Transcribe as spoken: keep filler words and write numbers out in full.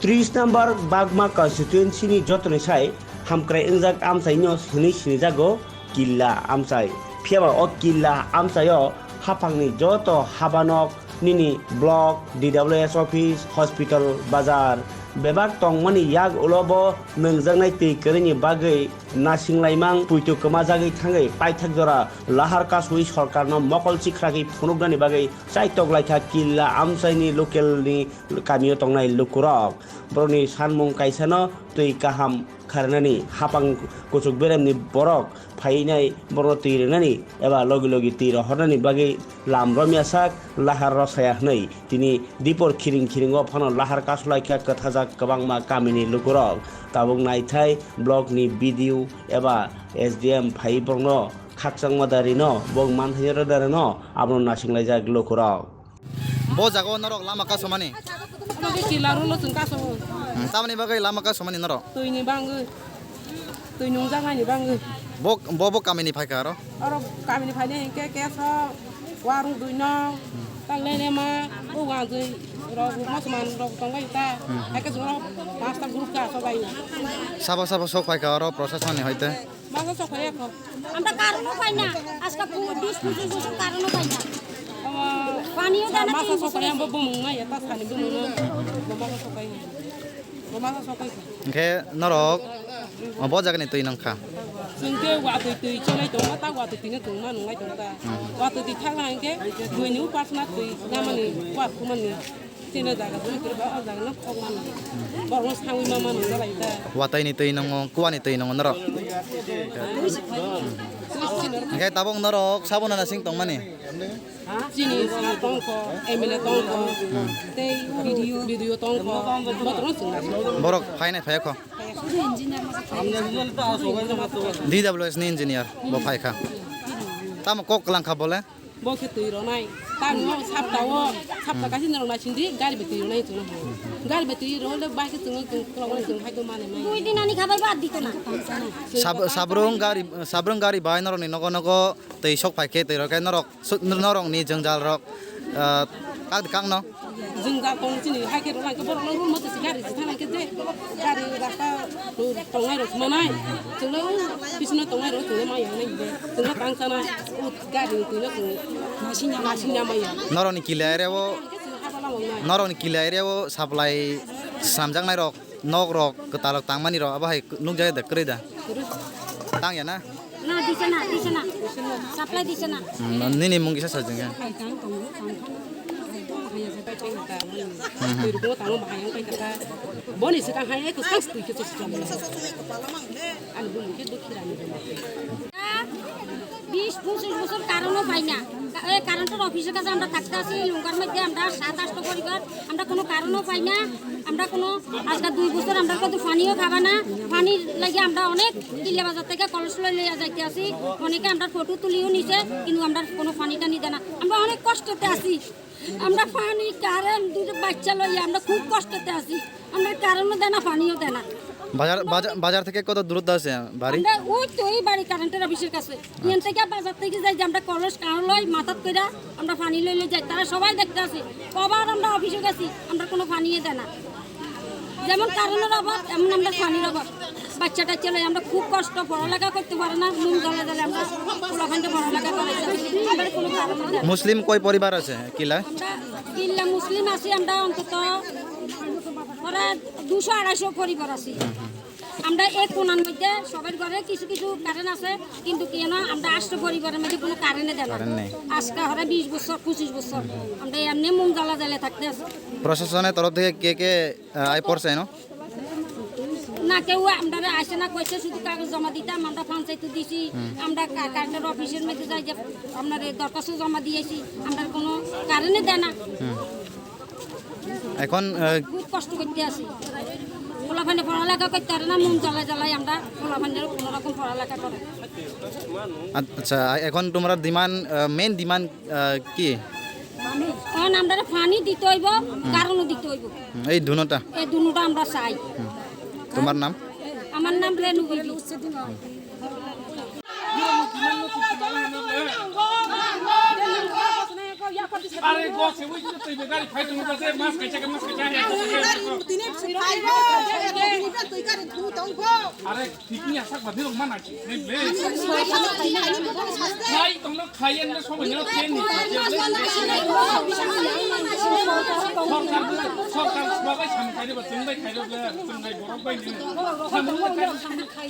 Tris number Bagma constituency ni jotoni sai hamkrai wngjak amchai no hwnwi sinijago Killa amchai. Phiyaba o Killa amchai o haphangni joto habanok nini block, D W S office, hospital, bazar bebak tongmani yak ulo bo nwngjaknai twi kwrwini bagwi nasinglaimang puitu kwmajagwi thangwi paithak jora lahar kasui sorkarno mokol chikragwi phunuknani bagwi chaitok laikha Killa amchaini local ni kamio tongnai lukurok. Borokni sanmung kaisano twi kaham kharnani, hapang kuchuk beremni borok phainai borokno twi rwnani eba logi logi twi rohornani bagwi lam romya sak lahar rosaya hwnwi tini dipor khiring khiringo phano lahar kasulaikha kwthajak kwbangma kamini lukurok. Tabuk naithai blockni B D O eba S D M phai borokno khakchangma darino bok manthaino rodarino abono nasinglai jak lukurok. Bo jaga o norok lama kasomani? Omo khe kila rwlo chwng kaso. Hmm, tamoni bagwi lama kasomani norok? Twi ni bangwi. Twi nungjaknai ni bangwi. Bo, bo, bo kamini phaikha aro? Oro kamini phainai hinkhe keso warung dui no. Tanglai lema o wanjwi rok musulman rok tongbai ta. Hmm. Haikhe chwng rok pasta group ka so bai. Sabo sabo sok phaikha aro procession ni hoite? Masa sokoya ko. Amra karono paina. Aska pu-, bis pujis bosor karono paina. Ama pani o dana masa tin bosor sokoya ase. Bo bumung na ya ta sani bumung na. Bo masa sokoya. Bo masa sokoya. Hingke norok, o, bo jagani twi nangkha. Singke watwi twi cholai tongma ta watwi twi no tongma nunglai tongta. Hmm. Watwi twi thangna hingke dui ni upas na twi namani kwat kumani. Chini jaga twi kwrwi ba, o jaga no khok mano. Borok no sangwi ma mano, dalai ta. Watwi ni twi nungo, kuwa ni twi nungo norok. Hingke tabuk norok sabo nana sing tongmani? Chini sir tongkho, M L A tongkho, tei B D O, B D O tongkho, botorno chwng nai. Borok phainai phaiya kho? D W S ni engineer bo phaikha. Tamo kok kwlangkha bole? Bo khe twi ronai. Tamo sapta o, sapta kaisa ni ronai sindi, gari bai twi ronai chwng. Gari bai twi ronai bai khe chwng, chwng, chwng, chwng hai to mane mai. Dui din ani khabai bad dito na. Sab-, sabrung gari, sabrung gari bai norok ni nogo nogo twi sok phai khe twi rok khe norok, su-, norok ni jwngjal rok, ah, kak, kak no? Jwngjal tong chini hai khe rok lai khe borok no room mate si gari si thang lai khe je gari rasta tongnai rok manai. Chwng no bisino tongnai rok chwng no mai yang nai je. Chwng no tang sana. Gari ni twi no chwng nasing ya maya. Norok ni kila area o, norok ni kila area o supply swnamjaknai rok, nok rok, kwtal rok tangmani rok, abo hai nukjak da, kwrwi da? Tang ya na? Na, dise na, dise na. Supply dise na. Hmm, nini mung kisa sajeng ya? Twi rok tamo bahai ang pai kha. Boni swkang hai, ek swkang twi khe swkang. Ani bumung khe dukhi rani. বিশ পঁচিশ বছর কারেন্টও পাই না। এই কারেন্টের অফিসের কাছে আমরা থাকতে আছি, লুঙ্গার মধ্যে আমরা সাত আটটা পরিবার, আমরা কোনো কারেন্টও পাই না। আমরা কোনো, আজকে দুই বছর আমরা কত পানিও খাবা না, পানির লাগে আমরা অনেক কিল্লা বাজার থেকে কলস লই লইয়া যাইতে আছি। অনেকে আমরা ফটো তুলিও নিছে, কিন্তু আমরা কোনো পানি টানি দেয় না। আমরা অনেক কষ্টতে আছি। আমরা পানি, কারেন্ট, দুটো বাচ্চা লইয়া আমরা খুব কষ্টতে আছি। আমরা কারেন্টও দেয় না, পানিও দেয় না। বাজার, বাজার, বাজার থেকে কত দূরত্ব আছে বাড়ি? আমরা ওই তো এই বাড়ি কারেন্টের অফিসের কাছে। ইয়ান থেকে বাজার থেকে যাই যে আমরা কলস কারো লই মাথাত কইরা আমরা পানি লই লই যাই। তারা সবাই দেখতে আছে। কবার আমরা অফিসে গেছি, আমরা কোনো পানিও দেয় না। যেমন কারেন্টের অভাব, এমন আমরা পানির অভাব। বাচ্চা টাচ্চা লই আমরা খুব কষ্ট, পড়ালেখা করতে পারে না, নুন জ্বালা জ্বালা আমরা পোলাপানকে পড়ালেখা করাইতে। আমরা কোনো কারেন্ট দেয় না। মুসলিম কয় পরিবার আছে কিলা? আমরা কিল্লা মুসলিম আছি আমরা অন্তত প্রায় দুশো আড়াইশো পরিবার আছি। আমরা এই কোনার মধ্যে সবার ঘরে কিছু কিছু কারেন্ট আছে, কিন্তু কি জানো, আমরা আষ্ট পরিবারের মধ্যে কোনো কারেন্টে দেয় না। কারেন্ট নেই। আজকে হরে বিশ বছর, পঁচিশ বছর আমরা এমনি মুম জ্বালা জ্বালা থাকতে আছি। প্রশাসনের তরফ থেকে কে কে, আহ, আয় পড়ছে এনো? না, কেউ আমরা আসে না, কইছে শুধু কাগজ জমা দিতাম, আমরা পঞ্চায়েত দিছি, আমরা কা-, কালেক্টর অফিসের মধ্যে যাই যে আপনার এই দরখাস্ত জমা দিয়েছি, আমরা কোনো কারেন্টে দেয় না। হুম। এখন, আহ, খুব কষ্ট করতে আছি। পোলাপানে পড়ালেখা করতে পারে না, মন জ্বালায় জ্বালায় আমরা পোলাপানের কোনো রকম পড়ালেখা করে। আ-, আচ্ছা, এখন তোমরা ডিমান্ড, আহ, মেইন ডিমান্ড, আহ, কি? কারণ আমরা পানি দিতে হইব, কারণও দিতে হইব। হুম, এই দুনোটা? এই দুনোটা আমরা চাই। হুম। তোমার নাম? আমার নাম রেণু বিবি। Are go se wui twi be gari phai tong ba se mas kaisa ke mas kaisa. Are thik ni asak ba dirok mana ki. Khai tongno khai en somoi no ten ni. Sorkar sorkar ba bai sam khai ba tong bai khai ro le tong bai borok bai ni. Samung bai khai.